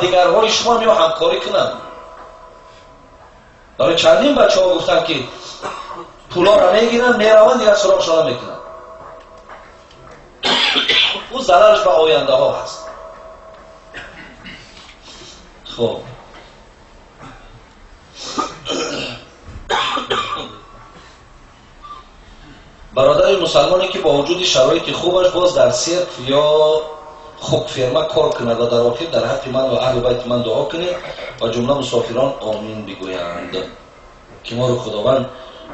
Дигарҳои шумо мео ҳамкорӣ кунанд. Барои чандин бачаҳо гуфтанд, ки пулоро мегиранд, мераванд, дигар суроғшона мекунанд. Ӯ зарараш ба ояндаҳо ҳаст. Хоб, бародари мусалмоне, ки бо вуҷуди шароити хубаш боз дар сирк ё хукферма кор кунад ва дар охир дар ҳаққи ман ва аҳли байти ман дуо кунед ва ҷумла мусофирон омин бигӯянд, ки моро Худованд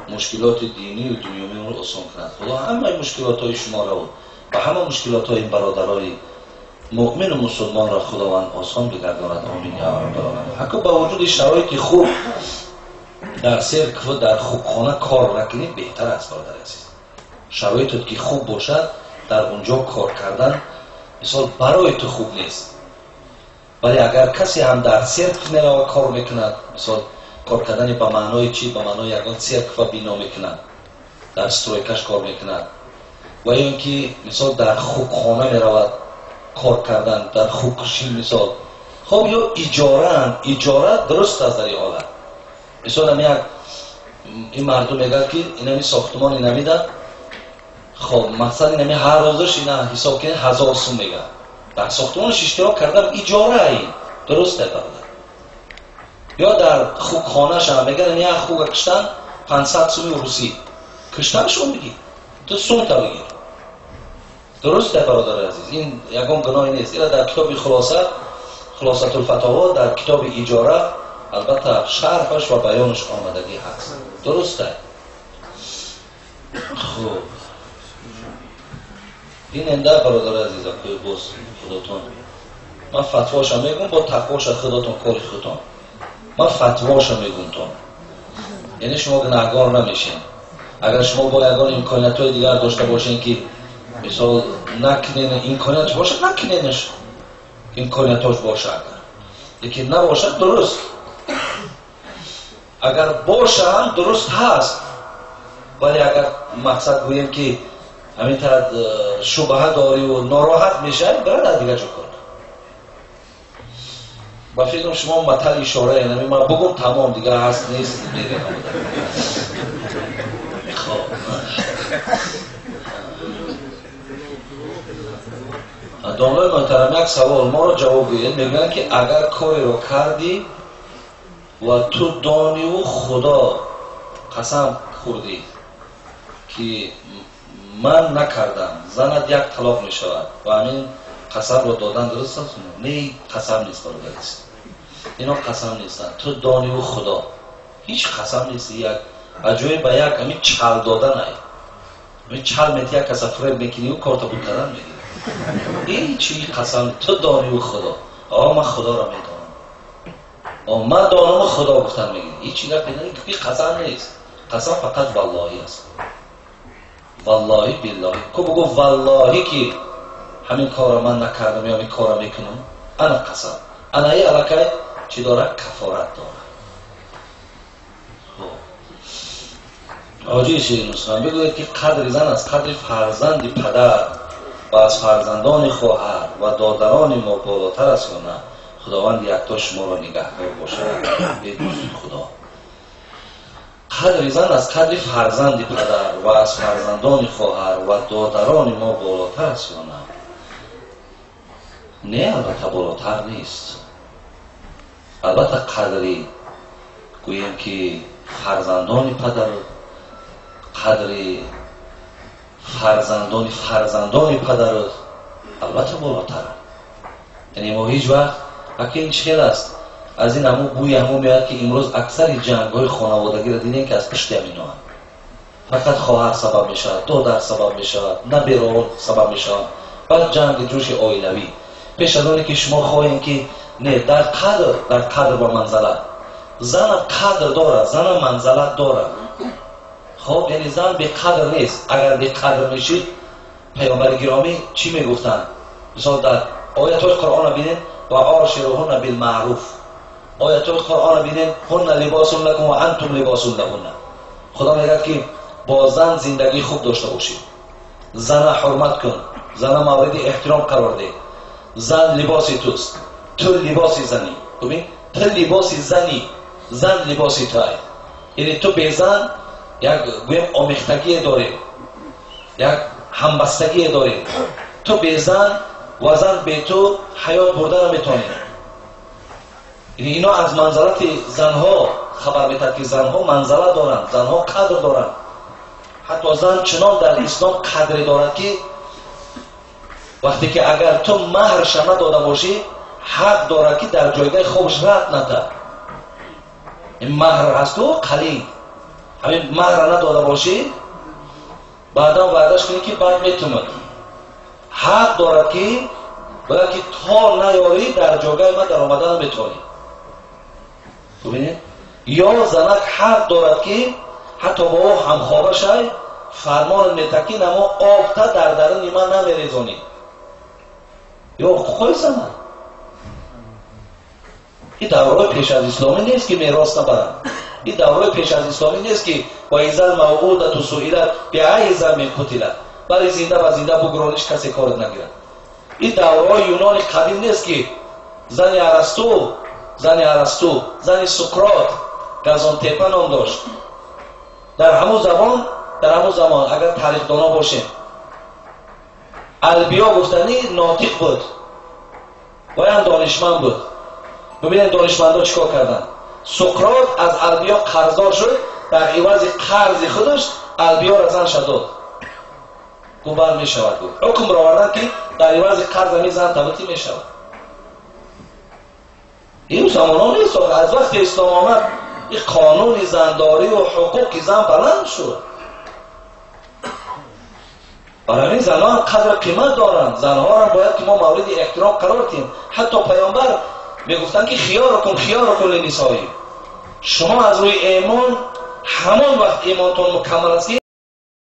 мушкилоти динию дунёвиро осон кунад. Худо ҳамаи мушкилотҳои шуморо ва ҳама мушкилотҳои бародарои муъмину мусулмонро Худованд осон бигардонад. Омин я раббал оламин. Ҳако ба вуҷуди шароити хуб дар сирк ва дар хубхона кор накунед, беҳтар аст, бародари азиз. Шароитот ки хуб бошад, дар он ҷо кор кардан мисол барои ту хуб нест. Вале агар касе ҳам дар сирк мерава, кор мекунад, мисол кор кардани ба маънои чӣ? Ба маънои ягон церква бино мекунад, дар стройкаш кор мекунад, ва ё ин ки мисол дар хукхона меравад кор кардан, дар хуккушӣ мисол. Хоб, ё иҷораанд, иҷора дуруст аст дар ин ҳолат. Мисол ам як ин мардум мегӯяд, ки инами сохтумон инамида, хоб, мақсад инами ҳар рӯзаш ина ҳисоб кунед 1000 сум мегӯяд. Дар сохтумонаш иштирок кардам, иҷора ин дуруст аст, бародар. Ё дар хукхонаашам мегӯяд, як хука киштан 500 суми русӣ киштанашон бигир, ту сумта бигир. Дуруст аст, бародари азиз, ин ягон гуноҳе нест. Ира дар китоби хулоса, Хулосатулфатово, дар китоби иҷора албатта шарҳаш ва баёнаш омадагӣ ҳаст. Дуруст аст. Хуб, ин эндар, бародари азиз, боз худотон ман фатвоша мегӯм, бо тақвоша худотон, кори худтон. Ман фатвоша мегӯм тон, яъне шумо гунаҳгор намешед. Агар шумо бо ягон имкониятҳои дигар дошта бошед, ки мисол накунен, имконият бошад, накуненаш, имкониятош боша агар, лекин набошад, дуруст. Агар боша ҳам дуруст ҳаст, вале агар мақсад гӯем, ки ҳамин тараф шубҳа дорию нороҳат мешавӣ, бира дар дигар ҷо кор. Ба фикрам, шумо матал ишора, ами ман бугум, тамом, дигар ҳаст нест. Хоб, домлои муҳтарам, як савол моро ҷавоб гӯед. Мегӯянд, ки агар кореро кардӣ ва ту дониву Худо қасам хӯрдӣ, ки ман накардам, занат як талоқ мешавад ва ҳамин қасамро додан дуруст аст? Не, қасам нест, бародари азиз, ино қасам нестанд. Ту дониву Худо ҳеҷ қасам нест. Як ба ҷои ба як ҳамин чал додан ай, ҳамин чал мети, як каса фиреб мекунию корта буд кардан мегирӣ. Ҳечи қасам. Ту дониву Худо, о ман Худоро медонам, о ман донаму Худо гуфтан мегирӣ. Ҳечи гап қасам нест. Қасам фақат валлоҳӣ аст, валлоҳи биллоҳи ку бугӯ, валлоҳӣ ки ҳамин корро ман накардам ё ҳамин корро мекунам, ана қасам, анаи аллакай чӣ дорад? Кафорат дорад. Ҳоҷии ширинусхан, бигӯед, ки қадри зан аз қадри фарзанди падар ва аз фарзандони хоҳар ва додарони мо болотар аст ё на? Худованди якто шуморо нигаҳдор бошад, бедӯсти Худо. Қадри зан аз қадри фарзанди падар ва аз фарзандони хоҳар ва додарони мо болотар аст ё на? Не, албатта болотар нест. Албатта қадри гӯем, ки фарзандони падару қадри фарзандони фарзандони падару албатта болотар. Яъне мо ҳеҷ вақт аки ин чӣ хел аст, аз ин ҳамун бӯи ҳамун меояд, ки имрӯз аксари ҷангҳои хонаводагиро дидем, ки аз пушти ҳаминоанд. Фақат хоҳар сабаб мешавад, додар сабаб мешавад, набераон сабаб мешаванд, баъд ҷанги ҷӯши оилавӣ. Пеш аз оне ки шумо хоҳем, ки не, дар қадр ва манзалат занам қадр дорад, занам манзалат дорад. Хоб, яъне зан беқадр нест. Агар беқадр мешид, паёмбари гиромӣ чӣ мегуфтанд? Мисол дар оятҳои Қуръонро бинед: ва ошируҳунна билмаъруф. Оятҳои Қуръонро бинед: ҳунна либосун лакум ва антум либосун лаҳунна. Худо мегӯяд, ки бо зан зиндагии хуб дошта бошед, зана ҳурмат кун, зана мавриди эҳтиром қарор деҳ, зан либоси туст. Ту либоси занӣ, бибин, ту либоси занӣ, зан либоси туай. Яъне ту безан як гӯем омехтагие дорӣ, як ҳамбастагие дорӣ. Ту безан ва зан бе ту ҳаёт бурда наметавонӣ. Яъне ино аз манзалати занҳо хабар метаҳад, ки занҳо манзалат доранд, занҳо қадр доранд. Ҳатто зан чунон дар ислом қадре дорад, ки вақте ки агар ту маҳрша надода бошӣ, ҳақ дорад, ки дар ҷойгаи хобаш рад натад. Ин маҳр ҳасту қалин, ҳамин маҳра надода бошӣ, баъдан ваъдаш кунӣ, ки баъд метумад, ҳақ дорад, ки бояд ки то наёрӣ дар ҷойгаи ман даромада наметавонӣ. Бубинед, ё занак ҳақ дорад, ки ҳатто бо ӯ ҳамхоба шай, фармон метад, ки намо обта дар даруни ман намерезонӣ. Ё ҳуқуқҳои занак. Ин давраҳои пеш аз исломӣ нест, ки мерос набаранд. Ин давраҳои пеш аз исломӣ нест, ки وإذا الموءودة سئلت بأي ذنب قتلت, вале зинда ба зинда бугрониш, касе корат нагирад. Ин давраҳои Юнони қадим нест, ки зани Арасту, зани Суқрот Газонтепа ном дошт. Дар ҳамун замон, агар тарихдоно бошем, Албиё гуфтанӣ нотиқ буд, воям донишманд буд. Бибинед, донишмандо чӣ кор карданд. Суқрот аз Албиё қарздор шуд. Дар ивази қарзи худаш Албиёра занша дод. Гуфт, бар мешавад, гуфт, ҳукм бароварданд, ки дар ивази қарз ами зан табитӣ мешавад. Ин замонҳо нест. Аз вақте ислом омад, ин қонуни зандорию ҳуқуқи зан баланд шуд. Барои ҳамин занҳо ҳам қадр қимат доранд. Занҳоам бояд ки мо мавриди эҳтиром қарор диҳем. Ҳатто Паёмбар мегуфтанд, ки خياركم خياركم لنسائهم. Шумо аз рӯи эмон, ҳамон вақт имонтон мукаммал аст, ки